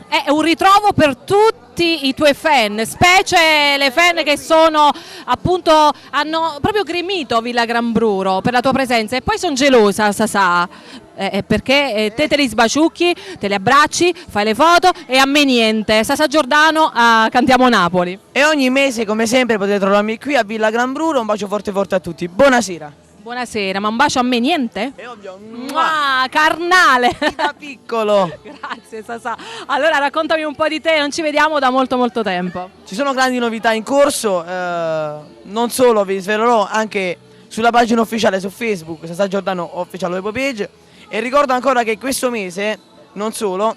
È un ritrovo per tutti i tuoi fan, specie le fan che sono appunto, hanno proprio gremito Villa Granbruro per la tua presenza. E poi sono gelosa, Sasà, perché te te li sbaciucchi, te li abbracci, fai le foto e a me niente. Sasà Giordano a Cantiamo Napoli. E ogni mese, come sempre, potete trovarmi qui a Villa Granbruro. Un bacio forte forte a tutti. Buonasera. Buonasera, ma un bacio a me niente? È ovvio. Mua, carnale! Da piccolo. Grazie Sasà. Allora raccontami un po' di te, non ci vediamo da molto molto tempo. Ci sono grandi novità in corso, non solo, vi svelerò anche sulla pagina ufficiale su Facebook, Sasà Giordano Official Web Page. E ricordo ancora che questo mese, non solo,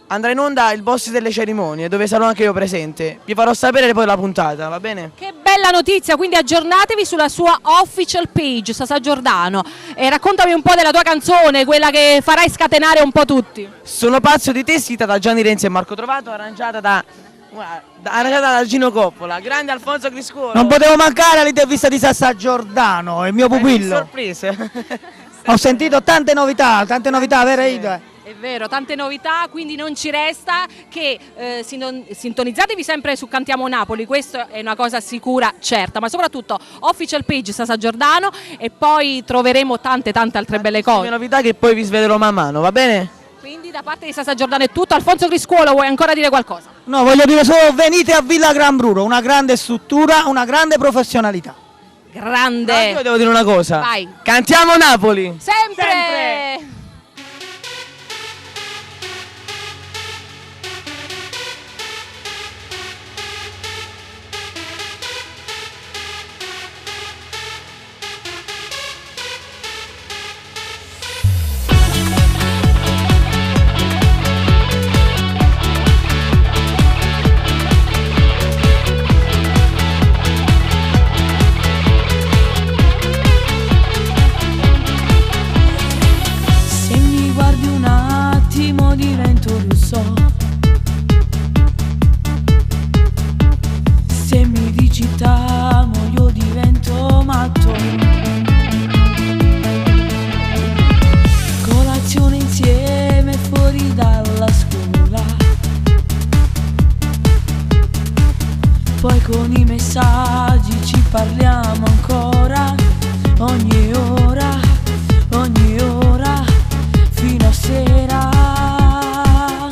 andrà in onda il boss delle cerimonie, dove sarò anche io presente. Vi farò sapere poi la puntata, va bene? Che bella notizia, quindi aggiornatevi sulla sua official page, Sasà Giordano. E raccontami un po' della tua canzone, quella che farai scatenare un po' tutti. Sono pazzo di te, scritta da Gianni Renzi e Marco Trovato, arrangiata da Gino Coppola, grande Alfonso Criscuolo. Non potevo mancare all'intervista di Sasà Giordano, il mio pupillo. Sorpresa. Ho sentito tante novità, tante novità, vero Ida? È vero, tante novità, quindi non ci resta che sintonizzatevi sempre su Cantiamo Napoli, questa è una cosa sicura, certa, ma soprattutto official page Sasà Giordano e poi troveremo tante tante altre belle cose. novità che poi vi svelerò man mano, va bene? Quindi da parte di Sasà Giordano è tutto. Alfonso Criscuolo, vuoi ancora dire qualcosa? No, voglio dire solo venite a Villa Granbruro, una grande struttura, una grande professionalità. Grande! No, io devo dire una cosa. Vai. Cantiamo Napoli! Sempre! Sempre! Se mi guardi un attimo divento russo. Se mi dici t'amo io divento matto. Colazione insieme fuori dalla scuola. Poi con i messaggi ci parliamo ancora. Ogni ora, ogni ora, fino a sera.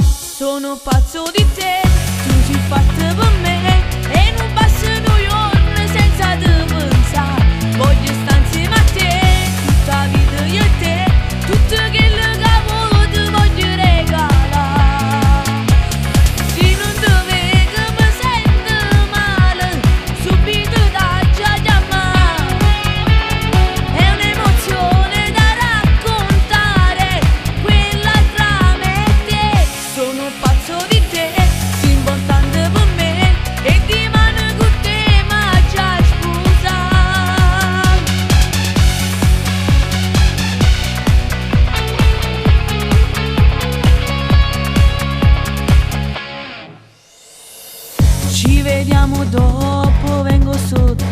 Sono pazzo di te, tu sei fatta per me. E non passa un giorno senza te pensare. Voglio stare insieme a te, tutta la vita io e te. Tutto quello che vuoi ti voglio regalare. Se non ti vedo mi sento male, subito t'aggia chiamare. È un'emozione da raccontare, quella tra me e te. Sono pazzo di te, sei importante per me. E dimane con te m'aggia sposà. Ci vediamo dopo, vengo sotto